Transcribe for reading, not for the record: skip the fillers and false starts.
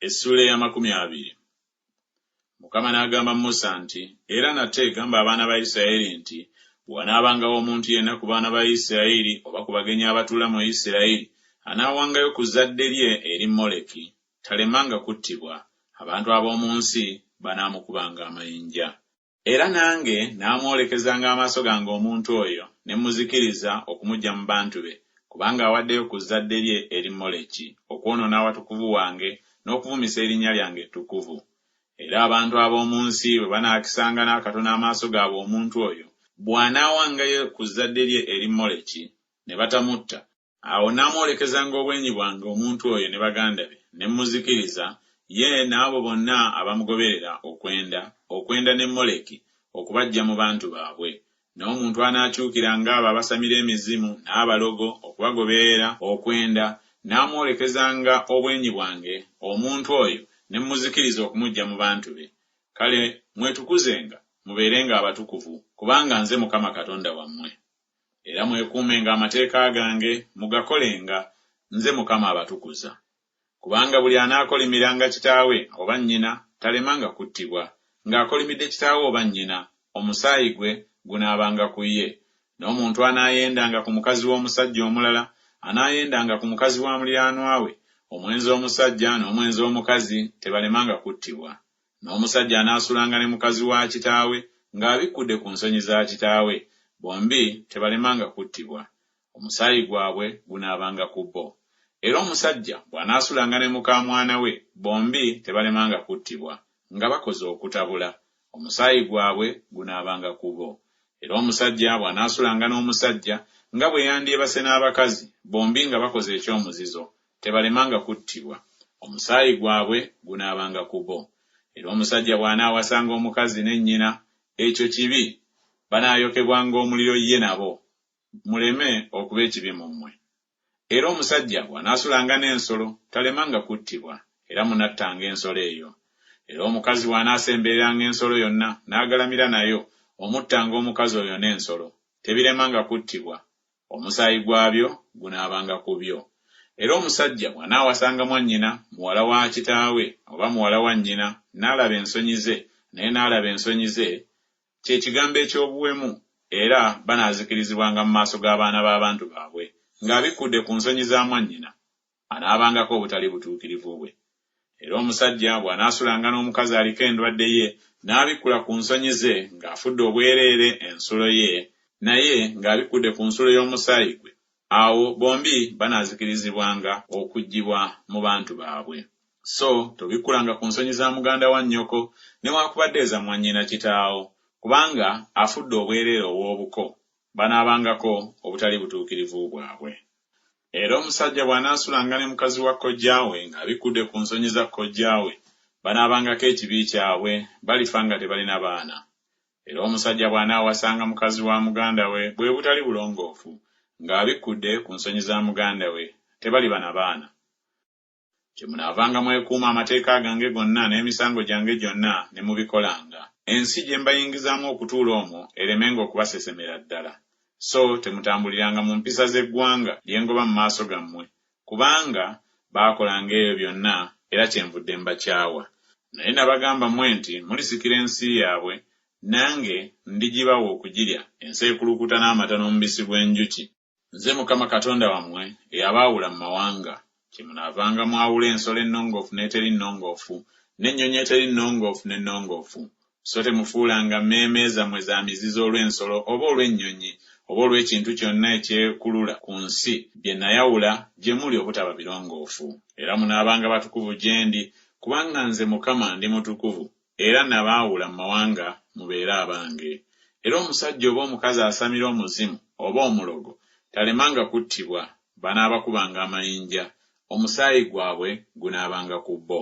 Essuula ey'amakumi abiri. Mukama n'agamba Musa nti, Era nate gamba abaana ba Isiraeri nti, Bwe wanaabangawo omuntu yenna ku baana ba Isiraeri oba ku bagenyi abatuula mu Isiraeri anaawangayo ku zzadde lye eri Moleki, talemanga kuttibwa, abantu ab'omu nsi banaamukubanga amayinja. Era nange naamwolekezanga amaaso gange omuntu oyo, ne mmuzikiriza okumuggya mu bantu be, kubanga awaddeyo ku zzadde lye eri Moleki, okwonoona awatukuvu wange n'okuvumisa erinnya lyange ettukuvu. Era abantu ab'omu nsi bwe banaakisanga n'akatono amaaso gaabwe omuntu oyo, bw'anaawangayo ku zzadde lye eri Moleki, ne batamutta, Awo nnaamwolekezanga obwenyi bwange omuntu oyo ne baganda be, ne mmuzikiriza, ye n'abo bonna abamugoberera okwenda, okwenda ne Moleki, okubaggya mu bantu baabwe. N'omuntu anaakyukiranga abo abasamira emizimu n'abalogo okubagoberera okwenda, nnaamwolekezanga obwenyi bwange omuntu oyo ne mmuzikiriza okumuggya mu bantu be. Kale mwetukuzenga, mubeerenga abatukuvu, kubanga nze Mukama Katonda wammwe. Era mwekuumenga amateeka gange, mugakolenga, nze Mukama abatukuza. Kubanga buli anaakolimiranga kitaawe oba nnyina talemanga kuttibwa, ng'akolimidde kitaawe oba nnyina, omusaayi gwe gunaabanga ku ye. N'omuntu anaayendanga ku mukazi w'omusajja omulala, anaayendanga ku mukazi wa muliraanwa we, omwenzi omusajja n'omwenzi omukazi tebalemanga kuttibwa. N'omusajja anaasulanga ne mukazi wa kitaawe ng'abikkudde ku nsonyi za kitaawe, bombi tebalemanga kuttibwa. Omusaayi gwabwe gunaabanga ku bo. Era omusajja bw'anaasulanga ne muka mwana we, bombi tebalemanga kuttibwa, nga bakoze okutabula. Omusaayi gwabwe gunaabanga ku bo. Era omusajja bw'anaasulanga n'omusajja, nga bwe yandyebase n'abakazi, bombi nga bakoze eky'omuzizo, tebalemanga kuttibwa, omusaayi gwabwe gunaabanga ku bo. Era omusajja bw'anaawasanga omukazi ne nnyina, ekyo kibi, banaayokebwanga omuliro ye nabo, muleme okuba ekibi mu mmwe. Era omusajja bw'anaasulanga n'ensolo, talemanga kuttibwa, era munattanga ensolo eyo. Era omukazi bw'anaasembereranga ensolo yonna n'agalamira nayo, omuttanga omukazi oyo n'ensolo, tebiremanga kuttibwa, Omusaayi gwabyo gunaabanga ku byo. Era omusajja bw'anaawasanga mwannyina, muwala wa kitaawe, oba muwala wa nnyina, n'alaba ensonyi ze, naye n'alaba ensonyi ze, kye kigambo eky'obuwemu, era banaazikirizibwanga mu maaso g'abaana b'abantu baabwe, ng'abikkudde ku nsonyi za mwannyina. anaabangako obutali butuukirivu bwe. Era omusajja bw'anaasulanga n'omukazi aliko endwadde ye, n'abikkula ku nsonyi ze ng'afudde obwereere ensulo ye, naye ng'abikkudde ku nsulo y'omusaayi gwe, awo bombi banaazikirizibwanga okuggyibwa mu bantu baabwe. So tobikkulanga ku nsonyi za muganda wa nnyoko, newakubadde eza mwannyina kitaawo, kubanga afudde obwereere ow'obuko, banaabangako obutali butuukirivu bwabwe. Era omusajja bw'anaasulanga ne mukazi wa kojja we ng'abikkudde ku nsonyi za kojja we, banaabangako ekibi kyabwe, balifa nga tebalina baana. Era omusajja bw'anaawasanga mukazi wa muganda we, bwe butali bulongoofu, ng'abikkudde ku nsonyi za muganda we, tebaliba na baana. Kyemunaavanga mwekuuma amateeka gange gonna n'emisango gyange gyonna ne mubikolanga, ensi gye mbayingizaamu okutuula omwo eremenga okubasesemera ddala. So temutambuliranga mu mpisa z'eggwanga lye ngoba mu maaso gammwe, kubanga baakolanga ebyo byonna, era kyenvudde mbakyawa. Naye nabagamba mmwe nti Mulisikira ensi yaabwe, nange ndigibawa okugirya, ensi ekulukuta n'amata n'omubisi gw'enjuki. Nze Mukama Katonda wammwe eyabaawula mu mawanga. Kyemunaavanga mwawula ensolo ennongoofu n'eteri nnongoofu, n'ennyonyi eteri nnongoofu n'ennongoofu. So temufuulanga mmeeme zammwe za mizizo olw'ensolo oba olw'ennyonyi oba olw'ekintu kyonna ekyekulula ku nsi, bye nayawula gye muli obutaba birongoofu. Era munaabanga batukuvu gye ndi, kubanga nze Mukama ndi mutukuvu, era nabaawula mu mawanga mubeere abange. Era omusajja oba omukazi asamira omuzimu oba omulogo talemanga kuttibwa, banaabakubanga amayinja, omusaayi gwabwe gunaabanga ku bo.